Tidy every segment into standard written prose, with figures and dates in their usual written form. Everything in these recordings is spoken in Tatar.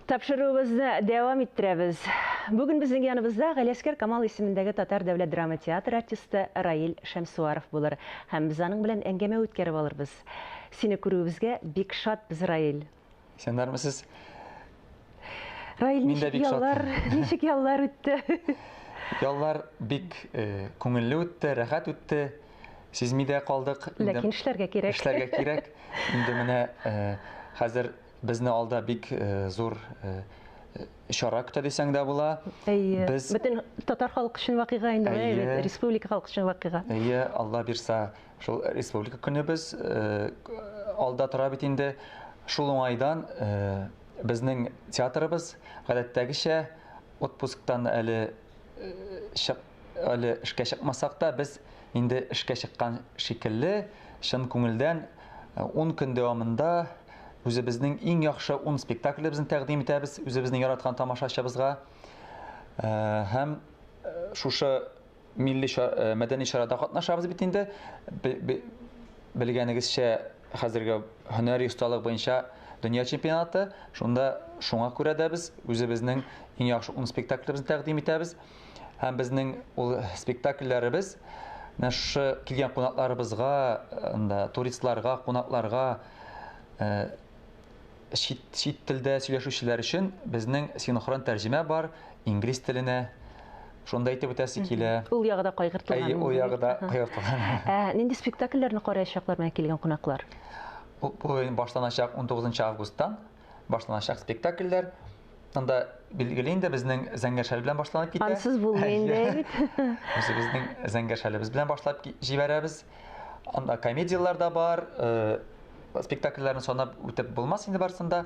Тапшыруыбызны дәвам иттерәбез. Бүген безнең яныбызда Галиәсгар Камал исемендәге Татар дәүләт драма театры артисты Раил Шәмсуаров булыр һәм без аның белән әңгәмә үткәреп алырбыз. Сине күрүебезгә бик шатбыз, Раил. Исәннәрмесез? Раил, ничек яллар, ничек яллар үтте? Яллар бик э, күңелле үтте, рәхәт үтте. Сизми дә калдык. Ләкин эшләргә кирәк. Эшләргә кирәк. Инде менә э, хәзер Безне алда бик зур чара көтә дисәң дә була. Әйе. Без бөтен татар халкы өчен вакыйга инде, әйе, республика халкы өчен вакыйга. Әйе, Алла бирса, шул республика көнебез алда тора бит инде. Шул уңайдан безнең театрыбыз гадәттәгечә отпусктан әле чык Әле эшкә чыкмасак та, без инде эшкә чыккан шикелле, чын күңелдән 10 көн дәвамында үзебезнең иң яхшы 10 спектаклебезне тәкъдим итәбез үзебезнең яраткан тамашачыбызга. Һәм шушы милли мәдәни чарада катнашабыз бит инде. Белгәнегезчә, хәзерге һөнәри осталык буенча дөнья чемпионаты. Шунда шуңа күрә дә без үзебезнең иң яхшы 10 спектаклебезне тәкъдим итәбез. Һәм безнең ул спектакльләребез менә шушы килгән кунакларыбызга, анда туристларга, кунакларга э, чит, чит телдә сөйләшүчеләр өчен безнең синхрон тәрҗемә бар инглиз теленә. Шунда әйтеп үтәсе килә. Ул ягы да кайгыртылган. Әйе, ул ягы да кайгыртылган. Ә нинди спектакльләрне караячаклар менә килгән кунаклар? Бу башланачак 19 августтан башланачак спектакльләр. Анда билгеле инде безнең Зәңгәр шәл белән башланып китә. Ансыз булмый инде бит. Үзебезнең Зәңгәр шәлебез белән башлап җибәрәбез. Анда комедияләр дә бар, э, спектакльләрне санап үтеп булмас инде барсын да.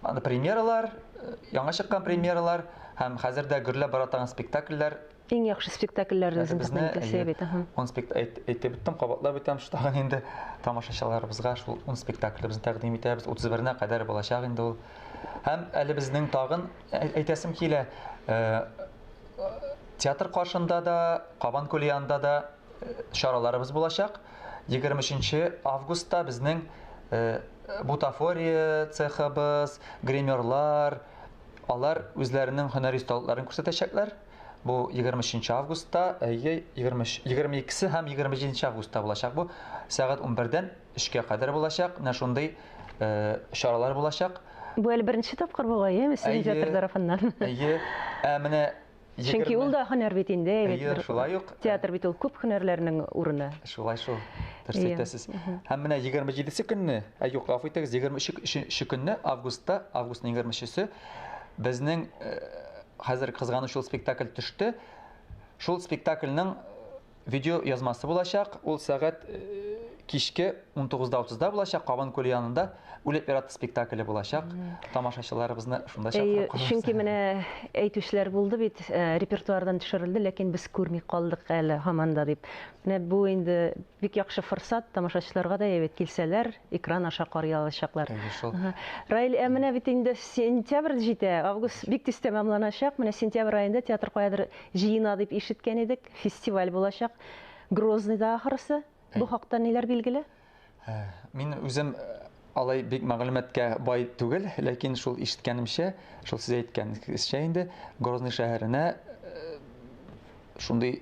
Анда премьералар, э, яңа чыккан премьералар һәм хәзер дә гөрләп бара торган спектакльләр. Иң яхшы спектакльләрне үзең тәкъдим итәсе бит. Ун спектакль әйтеп беттем, кабатлап үтәм, шул тагын инде тамашачыларыбызга шул ун спектаклебезне тәкъдим итәбез. 31-нә кадәр булачак инде ул. Һәм әле безнең тагын әйтәсем килә, э, театр каршында да, Кабан күле янында да э, чараларыбыз булачак. 23 августта безнең э, бутафория цехыбыз, гримерлар, алар үзләренең һөнәри осталыкларын күрсәтәчәкләр. Бу 23 августта, әйе, 23, 22 һәм 27 августта булачак бу. Сәгать 11-дән 3-кә кадәр булачак. Менә шундый э, чаралар булачак. Бу әле беренче тапкыр бугай, әйеме, сезнең театр тарафыннан? Әйе. Ә менә Чөнки ул да һөнәр бит инде, әйе, шулай ук. Театр бит ул күп һөнәрләрнең урыны. Шулай шул. Дөрес әйтәсез. Һәм менә 27 көнне, ә юк, гафу итегез, 23 көнне августта, августның 23-се безнең э, Хәзер кызганыч шул спектакль төште. Шул спектакльнең видео язмасы булачак. Ул сәгать э, кичке 19:30да булачак Кабан күле янында Үлеп яратты спектакле булачак. Тамашачыларыбызны шунда чакырып калабыз. Чөнки менә әйтүчеләр булды бит, э, репертуардан төшерелде, ләкин без күрми калдык әле һаман да дип. Менә бу инде бик яхшы форсат, тамашачыларга да әйбәт килсәләр, экран аша карый алачаклар. Әйе шул. Раил, ә менә бит инде сентябрь җитә, август бик тиз тәмамланачак. Менә сентябрь аенда театр каядыр җыена дип ишеткән идек, фестиваль булачак. Грозныйда ахрысы. Бу хакта ниләр билгеле? Э, мин үзем э, алай бик мәгълүматка бай түгел, ләкин шул ишеткәнемчә, шул сез әйткәнегезчә инде, Грозный шәһәренә э, шундый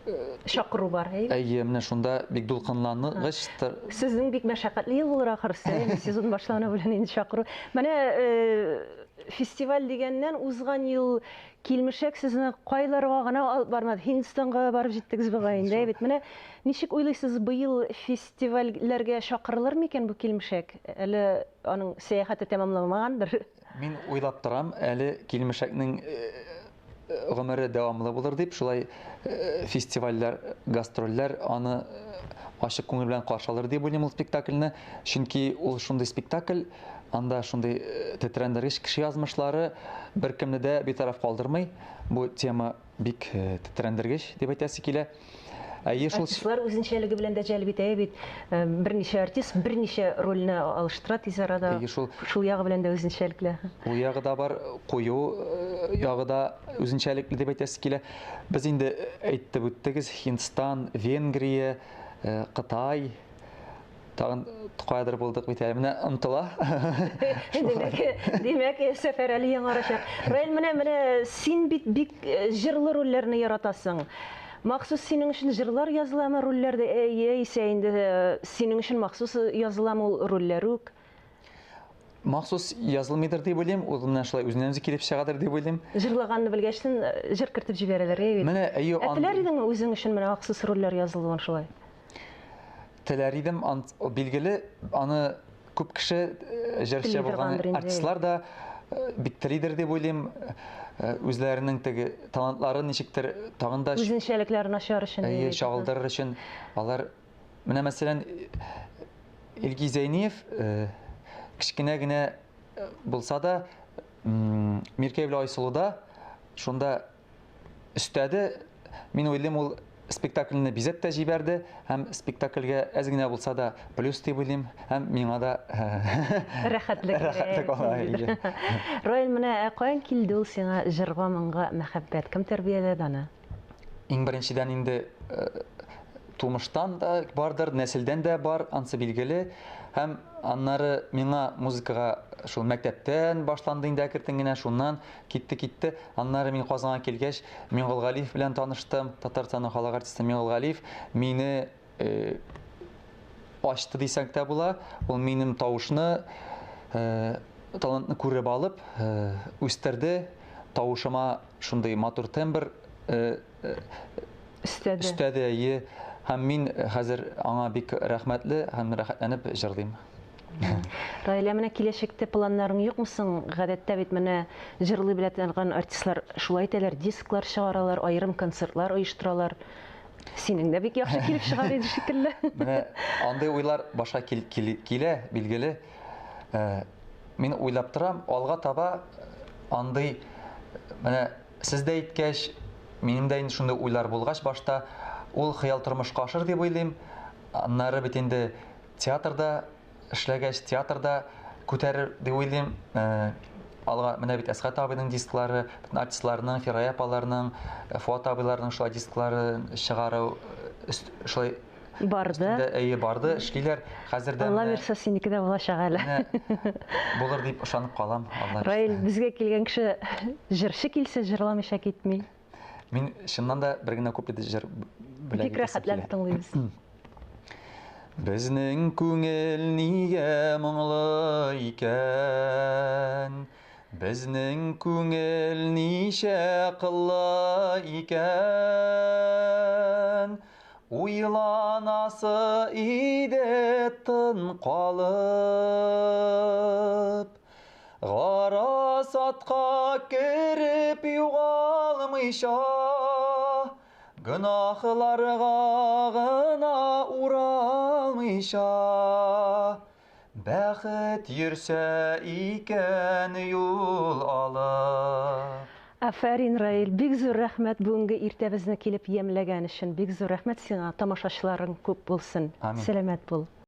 э, чакыру бар, әйе. Әйе, менә шунда бик дулкынланыгыч. Сезнең бик мәшәкатьле ел булыр ахрысы, инде сезон башлану белән инде чакыру. Менә э, фестиваль дигәннән узган ел килмешәк сезне кайларга гына алып бармады. Һиндстанга барып җиттегез бугай инде, бит. Менә ничек уйлыйсыз, быел фестивальләргә чакырылыр микән бу килмешәк? Әле аның сәяхәте тәмамланмагандыр. Мин уйлап торам, әле килмешәкнең э, гомере дәвамлы булыр дип, шулай э, фестивальләр, гастрольләр аны э, ачык күңел белән каршы алыр дип уйлыйм ул спектакльне. Чөнки ул шундый спектакль, анда шундый э, тетрәндергеч кеше язмышлары беркемне дә битараф калдырмый. Бу тема бик тетрәндергеч дип әйтәсе килә. Әйе, шул Артистлар үзенчәлеге белән дә җәлеп итә бит. Э, берничә артист берничә рольне алыштыра тиз арада. Әйе, шул. Шул ягы белән дә үзенчәлекле. Ул ягы да бар, кую э, ягы да үзенчәлекле дип әйтәсе килә. Без инде әйтеп үттегез, Һиндстан, Венгрия, э, Кытай, Тагын каядыр булдык бит әле. Менә омтыла. Димәк, димәк, сәфәр әле яңарачак. Раил, менә менә син бит бик җырлы рольләрне яратасың. Махсус синең өчен җырлар языламы рольләрдә, яисә инде синең өчен махсус языламы ул рольләр үк? Махсус язылмыйдыр дип уйлыйм, ул менә шулай үзеннән-үзе килеп чыгадыр дип уйлыйм. Җырлаганны белгәчтен җыр кертеп җибәрәләр, әйе бит? Менә, әйе, Ә теләр идеңме үзең өчен менә махсус рольләр язылуын шулай? Теләр идем, билгеле, аны күп кеше җырчы булган артистлар да бик телидер дип уйлыйм. Үзләренең теге талантларын ничектер тагын да үзенчәлекләрен ачар өчен, әйе, чагылдырыр өчен алар менә мәсәлән Илгиз Зәйниев кечкенә генә булса да Миркәй белән Айсылуда шунда өстәде. Мин уйлыйм, ул спектакльне бизәп тә җибәрде һәм спектакльгә әз генә булса да плюс дип уйлыйм һәм миңа да рәхәтлек рәхәтлек ала. Раил, менә ә каян килде ул сиңа җырга, моңга мәхәббәт? Кем тәрбияләде аны? Иң беренчедән инде тумыштан да бардыр, нәселдән дә бар, ансы билгеле. Һәм аннары миңа музыкага шул мәктәптән башланды инде әкертен генә, шуннан китте, китте. Аннары мин Казанга килгәч, Миңгол Галиев белән таныштым. Татарстанның халык артисты Миңгол Галиев мине э, ачты дисәк тә була. Ул минем тавышны, э, талантны күреп алып, э, үстерде. Тавышыма шундый матур тембр э, э, өстәде. Өстәде, әйе. Һәм мин хәзер аңа бик рәхмәтле һәм рәхәтләнеп җырлыйм. Раилә, менә киләчәктә планнарың юкмы соң? Гадәттә бит менә җырлый белә торган артистлар шулай итәләр, дисклар чыгаралар, аерым концертлар оештыралар. Синең дә бик яхшы килеп чыгар иде шикелле. Менә андый уйлар башка кил, кил, килә, билгеле. Э, мин уйлап торам, алга таба андый менә сез дә әйткәч, минем дә инде шундый уйлар булгач башта, ул хыял тормышка ашыр дип уйлыйм. Аннары бит инде театрда эшләгәч, театрда күтәрер дип уйлыйм. Э, алга менә бит Әсхәт абыйның дисклары, бөтен артистларның, Фирая апаларның, э, Фуат абыйларның шулай дискларын чыгару э, шулай барды. Әйе, барды, эшлиләр. Хәзер дә Алла бирсә, синеке дә булачак әле. Булыр дип ышанып калам, Алла. Раил, безгә килгән кеше җырчы килсә, җырламыйча китми. Мин чыннан да бер генә куплет җыр белән. Бик рәхәтләнеп тыңлыйбыз. Безнең күңел нигә моңлы икән? Безнең күңел ничә кыллы икән? Уйланасы иде тын калып. Гарасатка кереп югалмыйча, Гөнаһларга гына уралмыйча, Бәхет йөрсә икән юл алып. Афәрин, Раил, бик зур рәхмәт бүгенге иртәбезне килеп ямьләгән өчен. Бик зур рәхмәт сиңа, тамашачыларың күп булсын. Амин. Сәламәт бул.